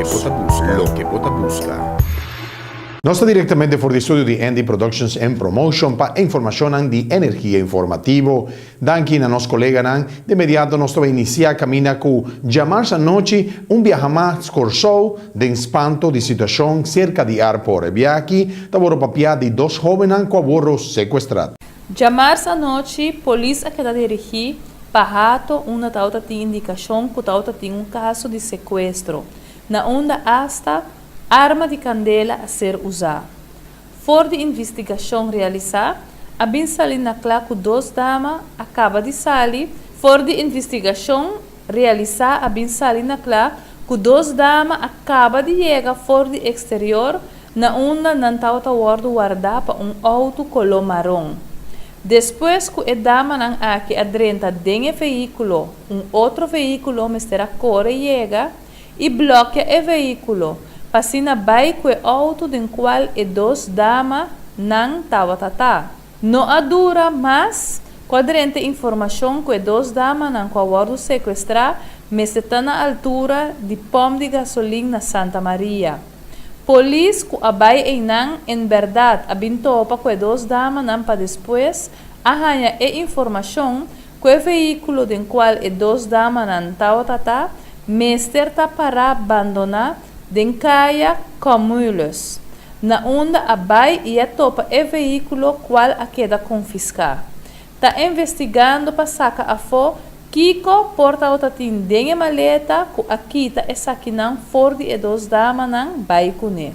Loke bo ta buska. Loke bo ta buska. Nos ta direktamente for di studio di Andy Productions and Promotion pa informashonnan di Energia Informativo. Danki na nos koleganan. De inmediato nos ta bai inisiá kaminda ku djamars anochi un biaha mas Kòrsou den spanto di situashon serka di airport. E biaha aki ta wòrdu papiá di dos hóbennan ku a wòrdu sekuestrá. Djamars anochi polis a keda dirigí pa Hato unda tabata tin indikashon ku tabata tin un kaso di sekuestro, na unda asta arma di kandela a ser usá. For di investigashon realisá, a bin sali na kla ku dos dama a kaba di sali For di investigashon realisá a bin sali na kla ku dos dama a kaba di yega for di eksterior na unda nan tabata wòrdu wardá pa un outo koló maron. Despues ku e damanan aki a drenta den e vehíkulo, un otro vehíkulo mester a kore yega i blòkia e vehíkulo pa asina bai ku e outo den kual e dos dama nan tabata ta. No a dura mas ku a drenta informashon ku e dos damanan ku a wòrdu sekuestrá mester ta na altura di pòmp di gasolin na Santa Maria. Polis ku a bai einan en bèrdat a bin topa ku e dos damanan pa despues a haña e informashon ku e vehíkulo den kual e dos damanan tabata ta mester ta pará bandoná den kaya Comulus, na unda a bai i a topa e vehíkulo kual a keda konfiská. Ta investigando pa saka afó kiko por tabata tin den e maleta ku a kita esakinan for di e dos damanan bai kuné.